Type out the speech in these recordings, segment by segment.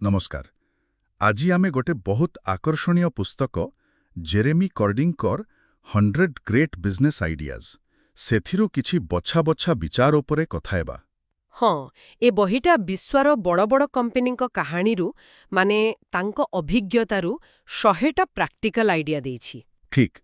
ନମସ୍କାର। ଆଜି ଆମେ ଗୋଟେ ବହୁତ ଆକର୍ଷଣୀୟ ପୁସ୍ତକ, ଜେରେମି କର୍ଡିଙ୍କର 100 ଗ୍ରେଟ୍ ବିଜନେସ୍ ଆଇଡିଆଜ୍, ସେଥିରୁ କିଛି ବଛା ବଛା ବିଚାର ଉପରେ କଥା ହେବା। ହଁ, ଏ ବହିଟା ବିଶ୍ୱର ବଡ଼ ବଡ଼ କମ୍ପାନୀଙ୍କ କାହାଣୀରୁ, ମାନେ ତାଙ୍କ ଅଭିଜ୍ଞତାରୁ 100ଟା ପ୍ରାକ୍ଟିକାଲ ଆଇଡିଆ ଦେଇଛି। ଠିକ୍।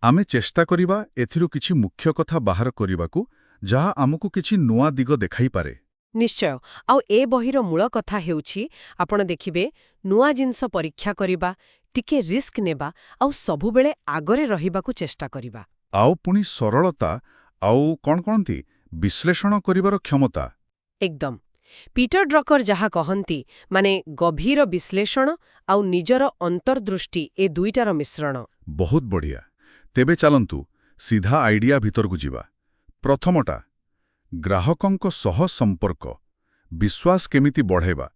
ଆମେ ଚେଷ୍ଟା କରିବା ଏଥିରୁ କିଛି ମୁଖ୍ୟ କଥା ବାହାର କରିବାକୁ, ଯାହା ଆମକୁ କିଛି ନୂଆ ଦିଗ ଦେଖାଇପାରେ। ନିଶ୍ଚୟ। ଆଉ ଏ ବହିର ମୂଳ କଥା ହେଉଛି, ଆପଣ ଦେଖିବେ, ନୂଆ ଜିନିଷ ପରୀକ୍ଷା କରିବା, ଟିକେ ରିସ୍କ ନେବା ଆଉ ସବୁବେଳେ ଆଗରେ ରହିବାକୁ ଚେଷ୍ଟା କରିବା। ଆଉ ପୁଣି ସରଳତା ଆଉ କ'ଣ କହନ୍ତି, ବିଶ୍ଳେଷଣ କରିବାର କ୍ଷମତା। ଏକଦମ। ପିଟର ଡ୍ରକର ଯାହା କହନ୍ତି, ମାନେ ଗଭୀର ବିଶ୍ଳେଷଣ ଆଉ ନିଜର ଅନ୍ତର୍ଦୃଷ୍ଟି, ଏ ଦୁଇଟାର ମିଶ୍ରଣ। ବହୁତ ବଢ଼ିଆ। ତେବେ ଚାଲନ୍ତୁ, ସିଧା ଆଇଡିଆ ଭିତରକୁ ଯିବା। ପ୍ରଥମଟା, ଗ୍ରାହକଙ୍କ ସହ ସମ୍ପର୍କ, ବିଶ୍ୱାସ କେମିତି ବଢ଼ାଇବା।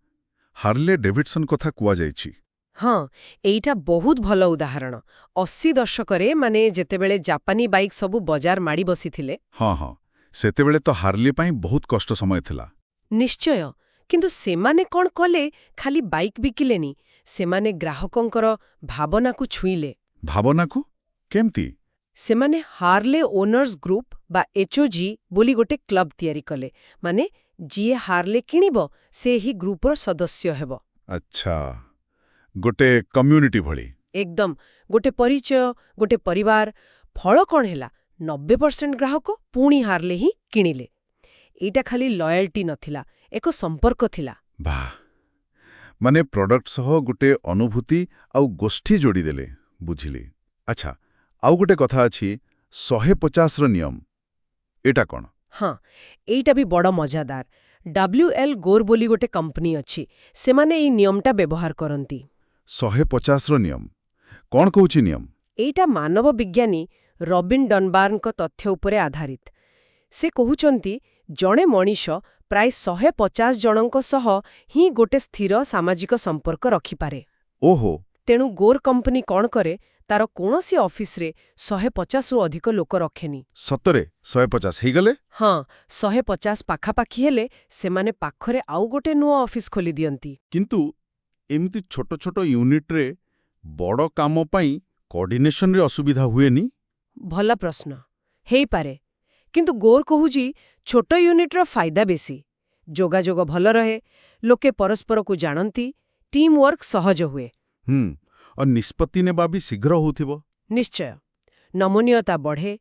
ହାର୍ଲେ ଡେଭିଡସନ୍ କଥା କୁହାଯାଇଛି। ହଁ, ଏଇଟା ବହୁତ ଭଲ ଉଦାହରଣ। 80 ଦଶକରେ, ମାନେ ଯେତେବେଳେ ଜାପାନୀ ବାଇକ୍ ସବୁ ବଜାର ମାଡ଼ି ବସିଥିଲେ। ହଁ ହଁ ସେତେବେଳେ ତ ହାର୍ଲେ ପାଇଁ ବହୁତ କଷ୍ଟ ସମୟ ଥିଲା। ନିଶ୍ଚୟ। କିନ୍ତୁ ସେମାନେ କ'ଣ କଲେ? ଖାଲି ବାଇକ୍ ବିକିଲେନି, ସେମାନେ ଗ୍ରାହକଙ୍କର ଭାବନାକୁ ଛୁଇଁଲେ। ଭାବନାକୁ? କେମିତି? ସେମାନେ ହାର୍ଲେ ଓନର୍ସ ଗ୍ରୁପ୍ ବା ଏଚ୍ଓଜି ବୋଲି ଗୋଟେ କ୍ଲବ୍ ତିଆରି କଲେ। ମାନେ ଯିଏ ହାର୍ଲେ କିଣିବ, ସେ ଏହି ଗ୍ରୁପର ସଦସ୍ୟ ହେବ। ଆଚ୍ଛା, ଗୋଟେ କମ୍ୟୁନିଟି ଭଳି। ଏକଦମ। ଗୋଟେ ପରିଚୟ, ଗୋଟେ ପରିବାର। ଫଳ କ'ଣ ହେଲା? 90% ଗ୍ରାହକ ପୁଣି ହାର୍ଲେ ହିଁ କିଣିଲେ। ଏଇଟା ଖାଲି ଲୟାଲ୍ଟି ନଥିଲା, ଏକ ସମ୍ପର୍କ ଥିଲା। ବାଃ, ମାନେ ପ୍ରଡକ୍ଟ ସହ ଗୋଟେ ଅନୁଭୂତି ଆଉ ଗୋଷ୍ଠୀ ଯୋଡ଼ିଦେଲେ। ବୁଝିଲି। ଆଚ୍ଛା, ଆଉ ଗୋଟେ କଥା ଅଛି, 150ର ନିୟମ। ଏଇଟା କ'ଣ? ହଁ, ଏଇଟା ବି ବଡ଼ ମଜାଦାର। ଡବ୍ଲ୍ୟୁ ଏଲ୍ ଗୋର୍ ବୋଲି ଗୋଟେ କମ୍ପାନୀ ଅଛି, ସେମାନେ ଏଇ ନିୟମଟା ବ୍ୟବହାର କରନ୍ତି। 150ର ନିୟମ। କ'ଣ କହୁଛି ନିୟମ? ଏଇଟା ମାନବ ବିଜ୍ଞାନୀ ରବିନ୍ ଡନବାରଙ୍କ ତଥ୍ୟ ଉପରେ ଆଧାରିତ। ସେ କହୁଛନ୍ତି, ଜଣେ ମଣିଷ ପ୍ରାୟ 150 ଜଣଙ୍କ ସହ ହିଁ ଗୋଟେ ସ୍ଥିର ସାମାଜିକ ସମ୍ପର୍କ ରଖିପାରେ। ତେଣୁ ଗୋର୍ କମ୍ପାନୀ କ'ଣ କରେ? ତାର କୌଣସି ଅଫିସରେ 150ରୁ ଅଧିକ ଲୋକ ରଖେନି। ସତରେ? 150 ହେଇଗଲେ? ହଁ, 150 ପାଖାପାଖି ହେଲେ ସେମାନେ ପାଖରେ ଆଉ ଗୋଟେ ନୂଆ ଅଫିସ ଖୋଲି ଦିଅନ୍ତି। କିନ୍ତୁ ଏମିତି ଛୋଟ ଛୋଟ ୟୁନିଟ୍ରେ ବଡ଼ କାମ ପାଇଁ କୋଅର୍ଡିନେସନରେ ଅସୁବିଧା ହୁଏନି? ଭଲ ପ୍ରଶ୍ନ। ହେଇପାରେ। କିନ୍ତୁ ଗୋର୍ କହୁଛି, ଛୋଟ ୟୁନିଟ୍ର ଫାଇଦା ବେଶୀ। ଯୋଗାଯୋଗ ଭଲ ରହେ, ଲୋକେ ପରସ୍ପରକୁ ଜାଣନ୍ତି, ଟିମ୍ ୱାର୍କ ସହଜ ହୁଏ। ଆଉ ନିଷ୍ପତ୍ତି ନେବା ବି ଶୀଘ୍ର ହେଉଥିବ। ନିଶ୍ଚୟ। ନମନୀୟତା ବଢ଼େ,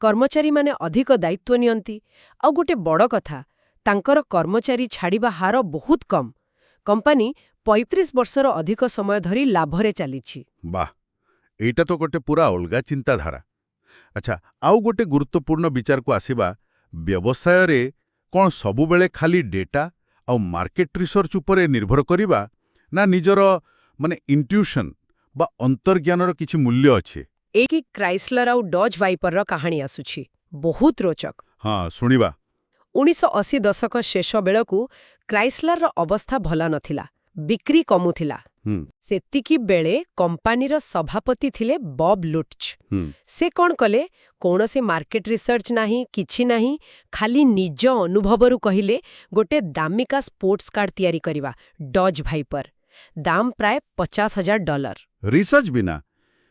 କର୍ମଚାରୀମାନେ ଅଧିକ ଦାୟିତ୍ୱ ନିଅନ୍ତି। ଆଉ ଗୋଟେ ବଡ଼ କଥା, ତାଙ୍କର କର୍ମଚାରୀ ଛାଡ଼ିବା ହାର ବହୁତ କମ୍। କମ୍ପାନୀ 35 ବର୍ଷର ଅଧିକ ସମୟ ଧରି ଲାଭରେ ଚାଲିଛି। ବାଃ, ଏଇଟା ତ ଗୋଟେ ପୁରା ଅଲଗା ଚିନ୍ତାଧାରା। ଆଚ୍ଛା, ଆଉ ଗୋଟେ ଗୁରୁତ୍ୱପୂର୍ଣ୍ଣ ବିଚାରକୁ ଆସିବା। ବ୍ୟବସାୟରେ କ'ଣ ସବୁବେଳେ ଖାଲି ଡେଟା ଆଉ ମାର୍କେଟ ରିସର୍ଚ୍ଚ ଉପରେ ନିର୍ଭର କରିବା, ନା ନିଜର ମାନେ ଇଣ୍ଟ୍ୟୁସନ୍ ବା ଅନ୍ତର୍ଜ୍ଞାନର କିଛି ମୂଲ୍ୟ ଅଛି? ଏଇଠି କ୍ରାଇସ୍ଲର ଆଉ ଡଜ୍ ଭାଇପରର କାହାଣୀ ଆସୁଛି। ବହୁତ ରୋଚକ। ହଁ, ଶୁଣିବା। 1980 ଦଶକ ଶେଷ ବେଳକୁ କ୍ରାଇସ୍ଲରର ଅବସ୍ଥା ଭଲ ନଥିଲା, ବିକ୍ରି କମୁଥିଲା। ସେତିକି ବେଳେ କମ୍ପାନୀର ସଭାପତି ଥିଲେ ବବ୍ ଲୁଟ୍ଚ। ସେ କ'ଣ କଲେ? କୌଣସି ମାର୍କେଟ ରିସର୍ଚ୍ଚ ନାହିଁ, କିଛି ନାହିଁ, ଖାଲି ନିଜ ଅନୁଭବରୁ କହିଲେ, ଗୋଟେ ଦାମିକା ସ୍ପୋର୍ଟସ କାର୍ ତିଆରି କରିବା, ଡଜ୍ ଭାଇପର। ଦାମ ପ୍ରାୟ $50,000। ରିସର୍ଚ୍ଚ ବିନା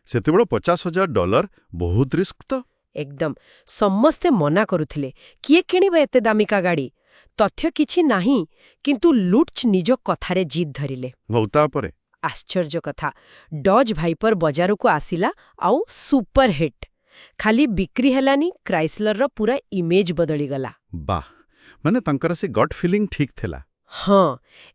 ସେତେବେଳେ $50,000, ବହୁତ ରିସ୍କ ତ। ଏକଦମ। ସମସ୍ତେ ମନା କରୁଥିଲେ, କିଏ କିଣିବ ଏତେ ଦାମିକା ଗାଡ଼ି, ତଥ୍ୟ କିଛି ନାହିଁ। କିନ୍ତୁ ଲୁଟ୍ଚ ନିଜ କଥାରେ ଜିଦ୍ ଧରିଲେ। ହଉ, ତାପରେ? ଆଶ୍ଚର୍ଯ୍ୟ କଥା, ଡଜ୍ ଭାଇପର ବଜାରକୁ ଆସିଲା ଆଉ ସୁପର ହିଟ୍। ଖାଲି ବିକ୍ରି ହେଲାନି, କ୍ରାଇସ୍ଲରର ପୁରା ଇମେଜ୍ ବଦଳିଗଲା। ବାଃ, ମାନେ ତାଙ୍କର ସେ ଗଟ୍ ଫିଲିଂ ଠିକ୍ ଥିଲା। ହଁ,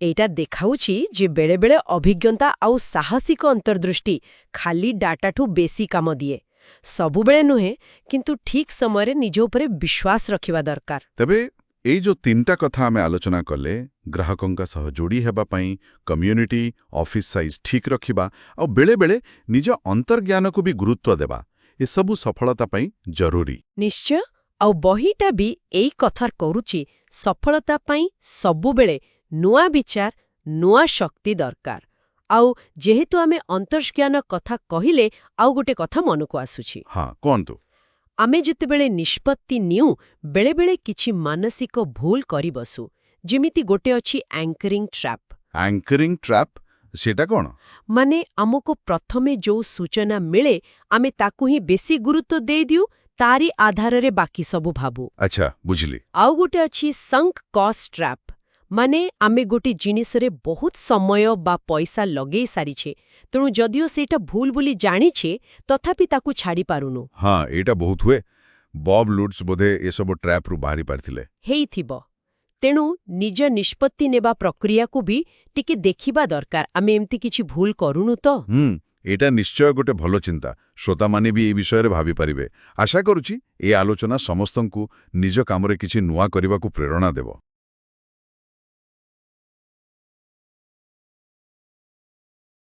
ଏଇଟା ଦେଖାଉଛି ଯେ ବେଳେବେଳେ ଅଭିଜ୍ଞତା ଆଉ ସାହସିକ ଅନ୍ତର୍ଦୃଷ୍ଟି ଖାଲି ଡାଟାଠୁ ବେଶୀ କାମ ଦିଏ। ସବୁବେଳେ ନୁହେଁ, କିନ୍ତୁ ଠିକ୍ ସମୟରେ ନିଜ ଉପରେ ବିଶ୍ୱାସ ରଖିବା ଦରକାର। ତେବେ ଏଇ ଯୋଉ ତିନିଟା କଥା ଆମେ ଆଲୋଚନା କଲେ, ଗ୍ରାହକଙ୍କ ସହ ଯୋଡ଼ି ହେବା ପାଇଁ କମ୍ୟୁନିଟି, ଅଫିସ୍ ସାଇଜ୍ ଠିକ୍ ରଖିବା ଆଉ ବେଳେବେଳେ ନିଜ ଅନ୍ତର୍ଜ୍ଞାନକୁ ବି ଗୁରୁତ୍ୱ ଦେବା, ଏସବୁ ସଫଳତା ପାଇଁ ଜରୁରୀ। ନିଶ୍ଚୟ। ଆଉ ବହିଟା ବି ଏଇ କଥା କହୁଛି, ସଫଳତା ପାଇଁ ସବୁବେଳେ ନୂଆ ବିଚାର, ନୂଆ ଶକ୍ତି ଦରକାର। ଆଉ ଯେହେତୁ ଆମେ ଅନ୍ତର୍ଜ୍ଞାନ କଥା କହିଲେ, ଆଉ ଗୋଟେ କଥା ମନକୁ ଆସୁଛି। ହଁ, କୁହନ୍ତୁ। ଆମେ ଯେତେବେଳେ ନିଷ୍ପତ୍ତି ନିଉ, ବେଳେବେଳେ କିଛି ମାନସିକ ଭୁଲ କରିବସୁ। ଯେମିତି ଗୋଟେ ଅଛି ଆଙ୍କରିଂ ଟ୍ରାପ୍। ଆଙ୍କରିଂ ଟ୍ରାପ୍, ସେଟା କ'ଣ? ମାନେ ଆମକୁ ପ୍ରଥମେ ଯୋଉ ସୂଚନା ମିଳେ, ଆମେ ତାକୁ ହିଁ ବେଶୀ ଗୁରୁତ୍ୱ ଦେଇଦିଉ, ତାରି ଆଧାରରେ ବାକି ସବୁ ଭାବୁ। ଆଚ୍ଛା, ବୁଝିଲି। ଆଉ ଗୋଟେ ଅଛି ସଙ୍କ କଷ୍ଟ ଟ୍ରାପ୍। ମାନେ ଆମେ ଗୋଟେ ଜିନିଷରେ ବହୁତ ସମୟ ବା ପଇସା ଲଗେଇ ସାରିଛେ, ତେଣୁ ଯଦିଓ ସେଇଟା ଭୁଲ ବୋଲି ଜାଣିଛେ, ତଥାପି ତାକୁ ଛାଡ଼ି ପାରୁନୁ। ହଁ, ଏଇଟା ବହୁତ ହୁଏ। ବବ୍ ଲୁଟ୍ସ ବୋଧେ ଏସବୁ ଟ୍ରାପ୍ରୁ ବାହାରି ପାରିଥିଲେ। ହେଇଥିବ। ତେଣୁ ନିଜ ନିଷ୍ପତ୍ତି ନେବା ପ୍ରକ୍ରିୟାକୁ ବି ଟିକେ ଦେଖିବା ଦରକାର, ଆମେ ଏମିତି କିଛି ଭୁଲ କରୁନୁ ତ? ଏଇଟା ନିଶ୍ଚୟ ଗୋଟେ ଭଲ ଚିନ୍ତା। ଶ୍ରୋତାମାନେ ବି ଏ ବିଷୟରେ ଭାବିପାରିବେ। ଆଶା କରୁଛି ଏ ଆଲୋଚନା ସମସ୍ତଙ୍କୁ ନିଜ କାମରେ କିଛି ନୂଆ କରିବାକୁ ପ୍ରେରଣା ଦେବ।